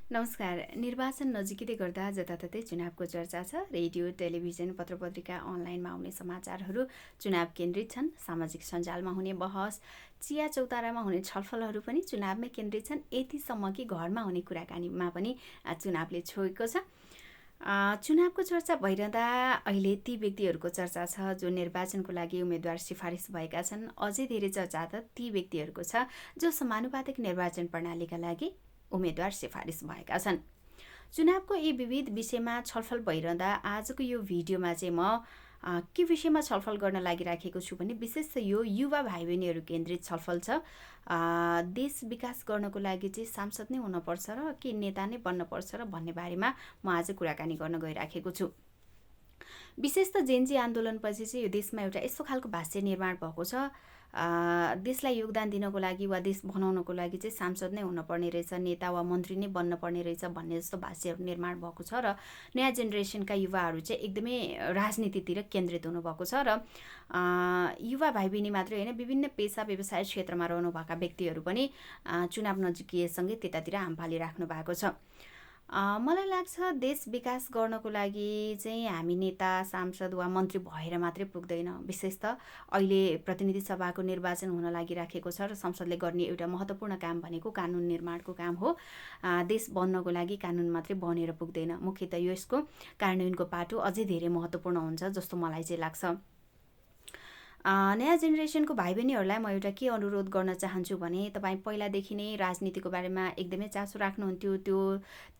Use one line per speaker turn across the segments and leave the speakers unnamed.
नमस्कार। निर्वाचन नजिकै गर्दा जताततै चुनावको चर्चा छ। रेडियो, टेलिभिजन, पत्रपत्रिका, अनलाइनमा आउने समाचारहरू चुनाव केन्द्रित छन्। सामाजिक सञ्जालमा हुने बहस, चिया चौतारामा हुने छलफलहरू पनि चुनावमै केन्द्रित छन्। यतिसम्म कि घरमा हुने कुराकानीमा पनि चुनावले छोएको छ। चुनावको चर्चा भइरहँदा अहिले ती व्यक्तिहरूको चर्चा छ जो निर्वाचनको लागि उम्मेदवार सिफारिस भएका छन्। अझै धेरै चर्चा त ती व्यक्तिहरूको छ जो समानुपातिक निर्वाचन प्रणालीका लागि उम्मेदवार सिफारिस भएका छन्। चुनावको यी विविध विषयमा छलफल भइरहँदा आजको यो भिडियोमा चाहिँ म के विषयमा छलफल गर्न लागिराखेको छु भने विशेष यो युवा भाइ बहिनीहरू केन्द्रित छलफल छ। देश विकास गर्नको लागि चाहिँ सांसद नै हुनुपर्छ र के नेता नै बन्नुपर्छ र भन्ने बारेमा म आज कुराकानी गर्न गइराखेको छु। विशेष त जेनजी आन्दोलनपछि चाहिँ यो देशमा एउटा यस्तो खालको भाष्य निर्माण भएको छ, देशलाई योगदान दिनको लागि वा देश बनाउनको लागि चाहिँ सांसद नै हुनुपर्ने रहेछ, नेता वा मन्त्री नै बन्नुपर्ने रहेछ भन्ने जस्तो भाष्यहरू निर्माण भएको छ र नयाँ जेनेरेसनका युवाहरू चाहिँ एकदमै राजनीतितिर केन्द्रित हुनुभएको छ र युवा भाइ बहिनी मात्रै होइन, विभिन्न पेसा व्यवसाय क्षेत्रमा रहनुभएका व्यक्तिहरू पनि चुनाव नजिकिएसँगै त्यतातिर हाम फालिराख्नु भएको छ। मलाई लाग्छ देश विकास गर्नको लागि चाहिँ हामी नेता, सांसद वा मन्त्री भएर मात्रै पुग्दैन। विशेष त अहिले प्रतिनिधि सभाको निर्वाचन हुन लागिराखेको छ र संसदले गर्ने एउटा महत्त्वपूर्ण काम भनेको कानुन निर्माणको काम हो। देश बन्नको लागि कानुन मात्रै बनेर पुग्दैन, मुख्यतः यसको कार्यान्वयनको पाटो अझै धेरै महत्त्वपूर्ण हुन्छ जस्तो मलाई चाहिँ लाग्छ। नयाँ जेनेरेसनको भाइ बहिनीहरूलाई म एउटा के अनुरोध गर्न चाहन्छु भने तपाईँ पहिलादेखि नै राजनीतिको बारेमा एकदमै चासो राख्नुहुन्थ्यो,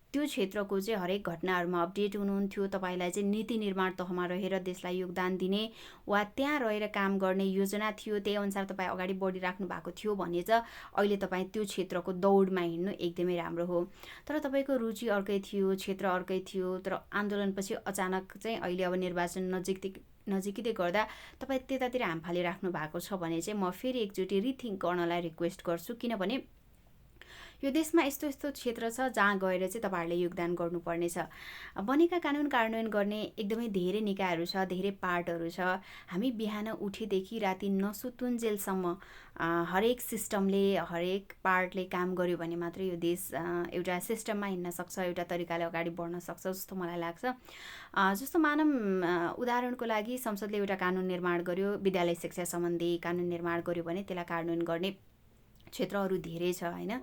त्यो क्षेत्रको चाहिँ हरेक घटनाहरूमा अपडेट हुनुहुन्थ्यो। तपाईँलाई चाहिँ नीति निर्माण तहमा रहेर देशलाई योगदान दिने वा त्यहाँ रहेर काम गर्ने योजना थियो, त्यही अनुसार तपाईँ अगाडि बढिराख्नु भएको थियो भने चाहिँ अहिले तपाईँ त्यो क्षेत्रको दौडमा हिँड्नु एकदमै राम्रो हो। तर तपाईँको रुचि अर्कै थियो, क्षेत्र अर्कै थियो, तर आन्दोलनपछि अचानक चाहिँ अहिले अब निर्वाचन नजिकै गर्दा तपाईँ त्यतातिर हाम फालिराख्नु भएको छ भने चाहिँ म फेरि एकचोटि रिथिङ्क गर्नलाई रिक्वेस्ट गर्छु। किनभने यो देशमा यस्तो यस्तो क्षेत्र छ जहाँ गएर चाहिँ तपाईँहरूले योगदान गर्नुपर्ने छ। बनेका कानुन कार्यान्वयन गर्ने एकदमै धेरै निकायहरू छ, धेरै पार्टहरू छ। हामी बिहान उठेदेखि राति नसुतुन्जेलसम्म हरेक सिस्टमले, हरेक पार्टले काम गर्यो भने मात्रै यो देश एउटा सिस्टममा हिँड्न सक्छ, एउटा तरिकाले अगाडि बढ्न सक्छ जस्तो मलाई लाग्छ। जस्तो मानौँ उदाहरणको लागि संसदले एउटा कानुन निर्माण गर्यो, विद्यालय शिक्षा सम्बन्धी कानुन निर्माण गर्यो भने त्यसलाई कार्यान्वयन गर्ने क्षेत्रहरू धेरै छ होइन।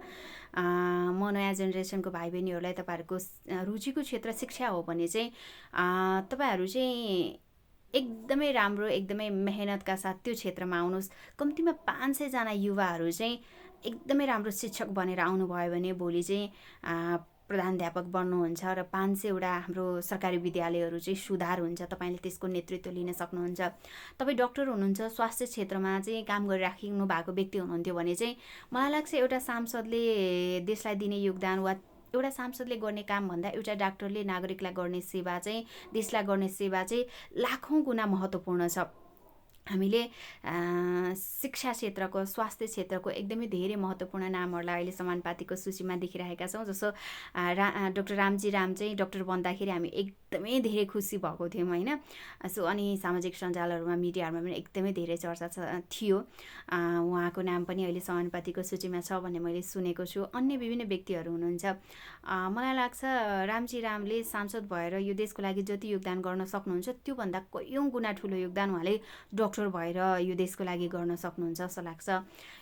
म नयाँ जेनेरेसनको भाइ बहिनीहरूलाई तपाईँहरूको रुचिको क्षेत्र शिक्षा हो भने चाहिँ तपाईँहरू चाहिँ एकदमै राम्रो, एकदमै मेहनतका साथ त्यो क्षेत्रमा आउनुहोस्। कम्तीमा 500 जना युवाहरू चाहिँ एकदमै राम्रो शिक्षक बनेर आउनुभयो भने भोलि चाहिँ प्रधानाध्यापक बन्नुहुन्छ र 500वटा हाम्रो सरकारी विद्यालयहरू चाहिँ सुधार हुन्छ। तपाईँले त्यसको नेतृत्व लिन सक्नुहुन्छ। तपाईँ डक्टर हुनुहुन्छ, स्वास्थ्य क्षेत्रमा चाहिँ काम गरिराख्नु भएको व्यक्ति हुनुहुन्थ्यो भने चाहिँ मलाई लाग्छ एउटा सांसदले देशलाई दिने योगदान वा एउटा सांसदले गर्ने कामभन्दा एउटा डाक्टरले नागरिकलाई गर्ने सेवा चाहिँ, देशलाई गर्ने सेवा चाहिँ लाखौँ गुणा महत्त्वपूर्ण छ। हामीले शिक्षा क्षेत्रको, स्वास्थ्य क्षेत्रको एकदमै धेरै महत्त्वपूर्ण नामहरूलाई अहिले समानुपातिकको सूचीमा देखिरहेका छौँ। जस्तो डाक्टर रामजी राम चाहिँ डाक्टर बन्दाखेरि हामी एकदमै धेरै खुसी भएको थियौँ होइन। अनि सामाजिक सञ्जालहरूमा, मिडियाहरूमा पनि एकदमै धेरै चर्चा थियो। उहाँको नाम पनि अहिले समानुपातिकको सूचीमा छ भन्ने मैले सुनेको छु। अन्य विभिन्न व्यक्तिहरू हुनुहुन्छ। मलाई लाग्छ रामजी रामले सांसद भएर यो देशको लागि जति योगदान गर्न सक्नुहुन्छ त्योभन्दा कयौँ गुणा ठुलो योगदान उहाँले डक्टर भएर यो देशको लागि गर्न सक्नुहुन्छ जस्तो लाग्छ।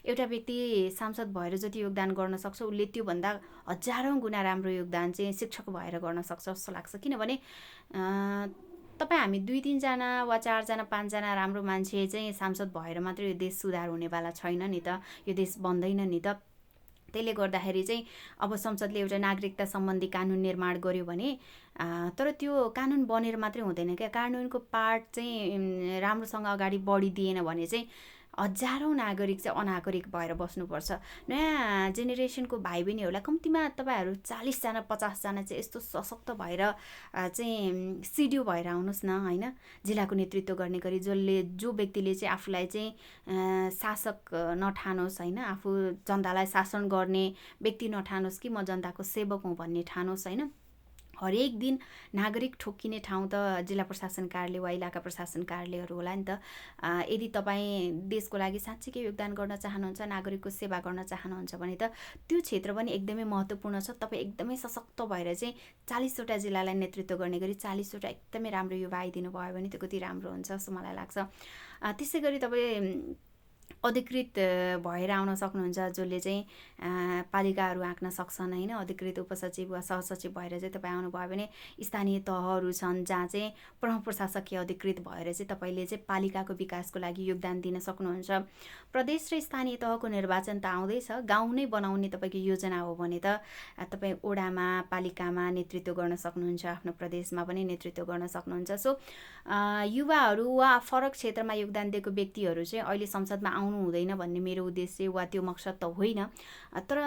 एउटा व्यक्ति सांसद भएर जति योगदान गर्न सक्छ उसले त्योभन्दा हजारौँ गुणा राम्रो योगदान चाहिँ शिक्षक भएर गर्न सक्छ जस्तो लाग्छ। किनभने तपाईँ हामी 2-3 जना वा 4 जना 5 जना राम्रो मान्छे चाहिँ सांसद भएर मात्रै यो देश सुधार हुनेवाला छैन नि त, यो देश बन्दैन नि त। त्यसले गर्दाखेरि चाहिँ अब संसदले एउटा नागरिकता सम्बन्धी कानुन निर्माण गर्यो भने तर त्यो कानुन बनेर मात्रै हुँदैन क्या, कार्यान्वयनको पार्ट चाहिँ राम्रोसँग अगाडि बढिदिएन भने चाहिँ हजारौँ नागरिक चाहिँ अनागरिक भएर बस्नुपर्छ। नयाँ जेनेरेसनको भाइ बहिनीहरूलाई कम्तीमा तपाईँहरू 40 जना 50 जना चाहिँ यस्तो सशक्त भएर चाहिँ सिडिओ भएर आउनुहोस् न होइन। जिल्लाको नेतृत्व गर्ने गरी जो व्यक्तिले चाहिँ आफूलाई चाहिँ शासक नठानोस् होइन, आफू जनतालाई शासन गर्ने व्यक्ति नठानोस् कि म जनताको सेवक हुँ भन्ने ठानोस् होइन। हरेक दिन नागरिक ठोक्किने ठाउँ त जिल्ला प्रशासन कार्यालय वा इलाका प्रशासन कार्यालयहरू होला नि त। यदि तपाईँ देशको लागि साँच्चीकै योगदान गर्न चाहनुहुन्छ, नागरिकको सेवा गर्न चाहनुहुन्छ भने त त्यो क्षेत्र पनि एकदमै महत्त्वपूर्ण छ। तपाईँ एकदमै सशक्त भएर चाहिँ 40वटा जिल्लालाई नेतृत्व गर्ने गरी 40वटा एकदमै राम्रो युवा आइदिनु भयो भने त्यो कति राम्रो हुन्छ जस्तो मलाई लाग्छ। त्यसै गरी तपाईँ अधिकृत भएर आउन सक्नुहुन्छ, जसले चाहिँ पालिकाहरू हाँक्न सक्छन् होइन। अधिकृत उपसचिव वा सहसचिव भएर चाहिँ तपाईँ आउनुभयो भने स्थानीय तहहरू छन् जहाँ चाहिँ प्रमुख प्रशासकीय अधिकृत भएर चाहिँ तपाईँले चाहिँ पालिकाको विकासको लागि योगदान दिन सक्नुहुन्छ। प्रदेश र स्थानीय तहको निर्वाचन त आउँदैछ, गाउँ नै बनाउने तपाईँको योजना हो भने त तपाईँ ओडामा पालिकामा नेतृत्व गर्न सक्नुहुन्छ, आफ्नो प्रदेशमा पनि नेतृत्व गर्न सक्नुहुन्छ। सो युवाहरू वा फरक क्षेत्रमा योगदान दिएको व्यक्तिहरू चाहिँ अहिले संसदमा आउनु हुँदैन भन्ने मेरो उद्देश्य वा त्यो मकसद त होइन। तर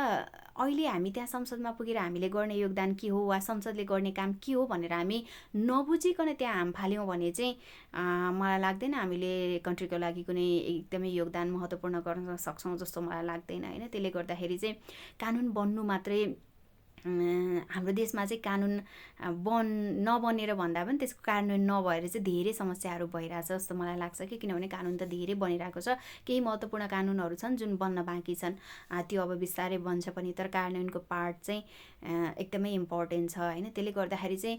अहिले हामी त्यहाँ संसदमा पुगेर हामीले गर्ने योगदान के हो वा संसदले गर्ने काम के हो भनेर हामी नबुझिकन त्यहाँ हाम फाल्यौँ भने चाहिँ मलाई लाग्दैन हामीले कन्ट्रीको लागि कुनै एकदमै योगदान महत्त्वपूर्ण गर्न सक्छौँ जस्तो मलाई लाग्दैन होइन। त्यसले गर्दाखेरि चाहिँ कानुन बन्नु मात्रै हाम्रो देशमा चाहिँ कानुन नबनेर भन्दा पनि त्यसको कार्यान्वयन नभएर चाहिँ धेरै समस्याहरू भइरहेछ जस्तो मलाई लाग्छ कि, किनभने कानुन त धेरै बनिरहेको छ, केही महत्त्वपूर्ण कानुनहरू छन् जुन बन्न बाँकी छन्। त्यो अब बिस्तारै बन्छ पनि, तर कार्यान्वयनको पार्ट चाहिँ एकदमै इम्पोर्टेन्ट छ होइन। त्यसले गर्दाखेरि चाहिँ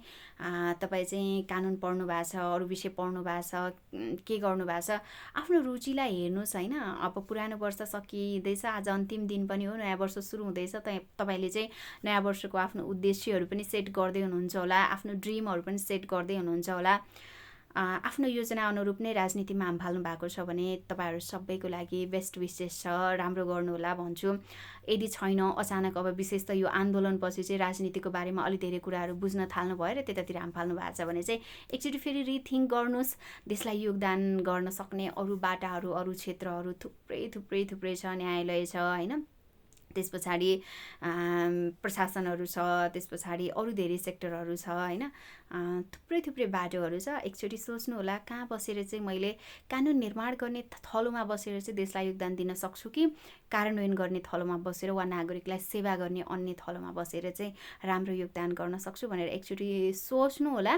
तपाईँ चाहिँ कानुन पढ्नु भएको छ, अरू विषय पढ्नु भएको छ, के गर्नु भएको छ, आफ्नो रुचिलाई हेर्नुहोस् होइन। अब पुरानो वर्ष सकिँदैछ, आज अन्तिम दिन पनि हो, नयाँ वर्ष सुरु हुँदैछ। तपाईँले चाहिँ नयाँ वर्षको आफ्नो उद्देश्यहरू पनि सेट गर्दै हुनुहुन्छ होला, आफ्नो ड्रिमहरू पनि सेट गर्दै हुनुहुन्छ होला। आफ्नो योजना अनुरूप नै राजनीतिमा हाम फाल्नु भएको छ भने तपाईँहरू सबैको लागि बेस्ट विसेस छ, राम्रो गर्नु होला भन्छु। यदि छैन, अचानक अब विशेष त यो आन्दोलनपछि चाहिँ राजनीतिको बारेमा अलि धेरै कुराहरू बुझ्न थाल्नु भयो र त्यतातिर हाम फाल्नु भएको छ भने चाहिँ एकचोटि फेरि रिथिङ्क गर्नुहोस्। देशलाई योगदान गर्न सक्ने अरू बाटाहरू, अरू क्षेत्रहरू थुप्रै थुप्रै थुप्रै छ, न्यायालय छ होइन, त्यस पछाडि प्रशासनहरू छ, त्यस पछाडि अरू धेरै सेक्टरहरू छ होइन। थुप्रै थुप्रै बाटोहरू छ। एकचोटि सोच्नु होला कहाँ बसेर चाहिँ मैले कानुन निर्माण गर्ने थलोमा बसेर चाहिँ देशलाई योगदान दिन सक्छु कि कार्यान्वयन गर्ने थलोमा बसेर वा नागरिकलाई सेवा गर्ने अन्य थलोमा बसेर चाहिँ राम्रो योगदान गर्न सक्छु भनेर एकचोटि सोच्नु होला।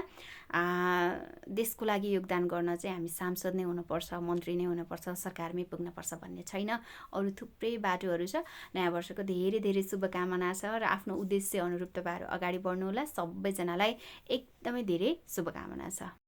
देशको लागि योगदान गर्न चाहिँ हामी सांसद नै हुनुपर्छ, मन्त्री नै हुनुपर्छ, सरकारमै पुग्नुपर्छ भन्ने छैन। अरू थुप्रै बाटोहरू छ। नयाँ वर्षको धेरै धेरै शुभकामना छ र आफ्नो उद्देश्य अनुरूप तपाईँहरू अगाडि बढ्नु होला। सबैजनालाई एकदमै धेरै शुभकामना छ।